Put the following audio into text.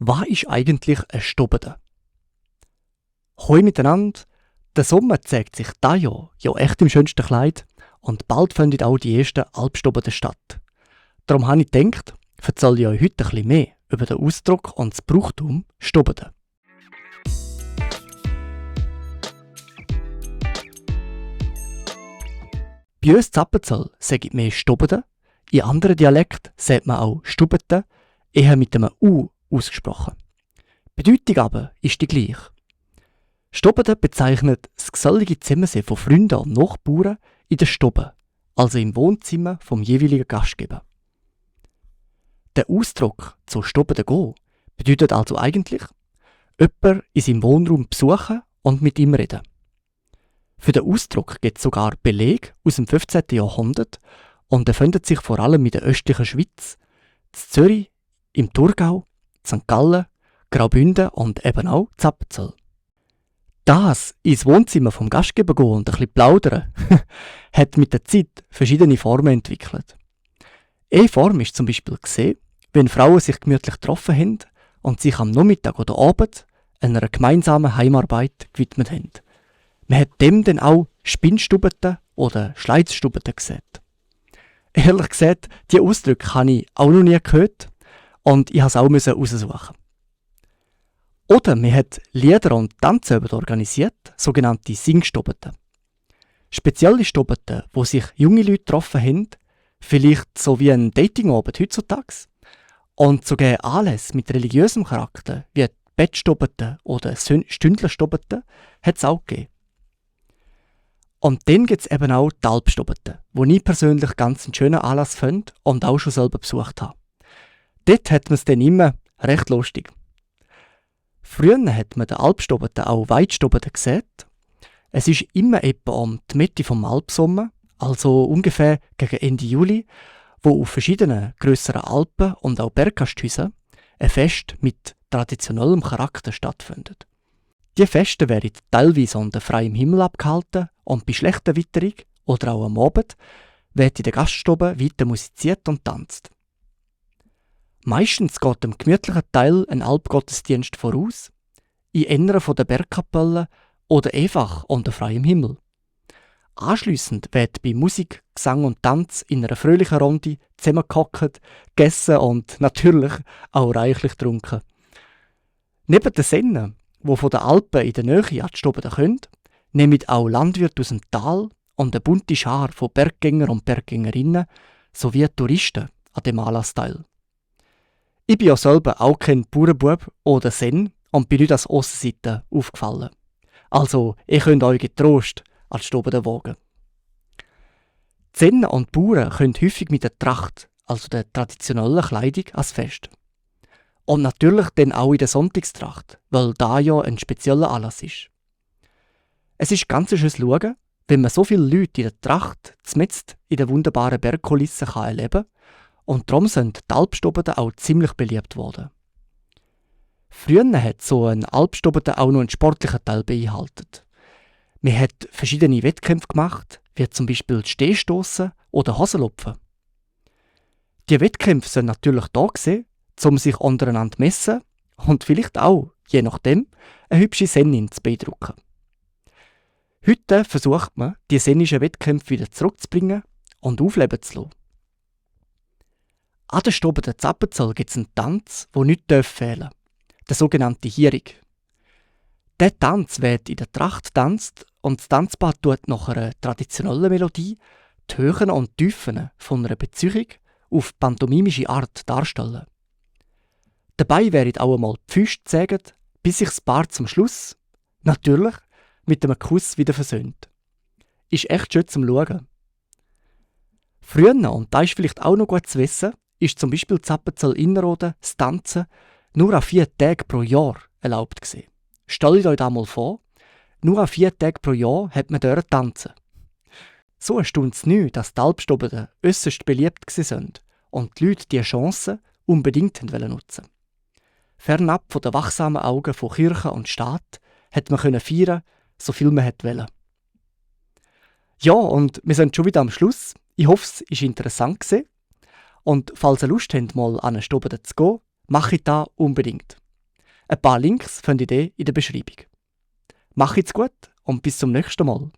Was ist eigentlich ein Stobede? Hoi miteinander, der Sommer zeigt sich dieses Jahr ja echt im schönsten Kleid und bald finden auch die ersten Alpstobede statt. Darum habe ich gedacht, erzähle ich euch heute ein bisschen mehr über den Ausdruck und das Brauchtum Stobede. Bei uns in Appenzell sagt man mehr Stobede, in anderen Dialekten sagt man auch Stubete, eher mit einem U ausgesprochen. Die Bedeutung aber ist die gleiche. Stobede bezeichnet das gesellige Zusammensein von Freunden und Nachbarn in der Stube, also im Wohnzimmer vom jeweiligen Gastgeber. Der Ausdruck «zu Stobede gehen» bedeutet also eigentlich, jemanden in seinem Wohnraum besuchen und mit ihm reden. Für den Ausdruck gibt es sogar Belege aus dem 15. Jahrhundert und er findet sich vor allem in der östlichen Schweiz, in Zürich, im Thurgau, St. Gallen, Graubünden und eben auch in Appenzell. Das ins Wohnzimmer vom Gastgeber gehen und ein bisschen plaudern, hat mit der Zeit verschiedene Formen entwickelt. Eine Form ist zum Beispiel gesehen, wenn Frauen sich gemütlich getroffen haben und sich am Nachmittag oder Abend einer gemeinsamen Heimarbeit gewidmet haben. Man hat dem dann auch Spinnstubete oder Schleizstubete gesagt. Ehrlich gesagt, diese Ausdrücke habe ich auch noch nie gehört und ich musste es auch raussuchen. Oder man hat Lieder und Tanzabende organisiert, sogenannte Singstubete. Spezielle Stubete, wo sich junge Leute getroffen haben, vielleicht so wie ein Datingabend heutzutage, und sogar Anlässe mit religiösem Charakter, wie Bettstubete oder Stündlerstubete, hat es auch gegeben. Und dann gibt es eben auch die Alpstubete, wo ich persönlich ganz einen schönen Anlass finde und auch schon selber besucht habe. Dort hat man es dann immer recht lustig. Früher hat man den Alpstubete auch Weitstubete gesagt. Es ist immer etwa um die Mitte vom Alpsommer, also ungefähr gegen Ende Juli, wo auf verschiedenen grösseren Alpen und auch Berggasthäusern ein Fest mit traditionellem Charakter stattfindet. Die Feste werden teilweise unter freiem Himmel abgehalten und bei schlechter Witterung oder auch am Abend wird in der Gaststube weiter musiziert und tanzt. Meistens geht dem gemütlichen Teil ein Alpgottesdienst voraus, in Inneren von der Bergkapelle oder einfach unter freiem Himmel. Anschliessend wird bei Musik, Gesang und Tanz in einer fröhlichen Runde zusammengehockt, gegessen und natürlich auch reichlich getrunken. Neben den Sennen, die von den Alpen in der Nähe an die Stubede kommen, nehmen auch Landwirte aus dem Tal und eine bunte Schar von Berggängern und Berggängerinnen sowie Touristen an dem Anlass teil. Ich bin ja selber auch kein Bauernbub oder Sen und bin nicht als Aussenseiter aufgefallen. Also, ihr könnt euch getrost an die Stubede wagen. Die Sennen und die Bauern können häufig mit der Tracht, also der traditionellen Kleidung, ans Fest. Und natürlich dann auch in der Sonntagstracht, weil da ja ein spezieller Anlass ist. Es ist ganz schön schauen, wenn man so viele Leute in der Tracht zumindest in der wunderbaren Bergkulisse erleben kann, und darum sind die Alpstubete auch ziemlich beliebt worden. Früher hat so ein Alpstubete auch noch einen sportlichen Teil beinhaltet. Man hat verschiedene Wettkämpfe gemacht, wie zum Beispiel Stehstossen oder Hosenlupfen. Die Wettkämpfe sind natürlich da gewesen, um sich untereinander zu messen und vielleicht auch, je nachdem, eine hübsche Sennin zu beeindrucken. Heute versucht man, die sennischen Wettkämpfe wieder zurückzubringen und aufleben zu lassen. An der Stubede in Appenzell gibt es einen Tanz, der nicht fehlen darf, der sogenannte Hierig. Dieser Tanz wird in der Tracht getanzt und das Tanzbad tut nach einer traditionellen Melodie die Höhen und Tiefen von einer Beziehung auf pantomimische Art darstellen. Dabei werden auch einmal die Füße gesägt, bis sich das Paar zum Schluss, natürlich, mit einem Kuss wieder versöhnt. Ist echt schön zum Schauen. Früher, und das ist vielleicht auch noch gut zu wissen, ist zum Beispiel in Appenzell-Innerrhoden das Tanzen nur an 4 Tage pro Jahr erlaubt gewesen. Stellt euch das mal vor, nur an 4 Tage pro Jahr hat man dort tanzen. So erstaunt es nicht, dass die Alpstubede äusserst beliebt sind und die Leute diese Chance unbedingt nutzen wollten. Fernab von den wachsamen Augen von Kirche und Staat hat man feiern, so viel man wollte. Ja, und wir sind schon wieder am Schluss. Ich hoffe, es war interessant gewesen. Und falls ihr Lust habt, mal an eine Stubede zu gehen, mache ich das unbedingt. Ein paar Links findet ihr in der Beschreibung. Macht's gut und bis zum nächsten Mal.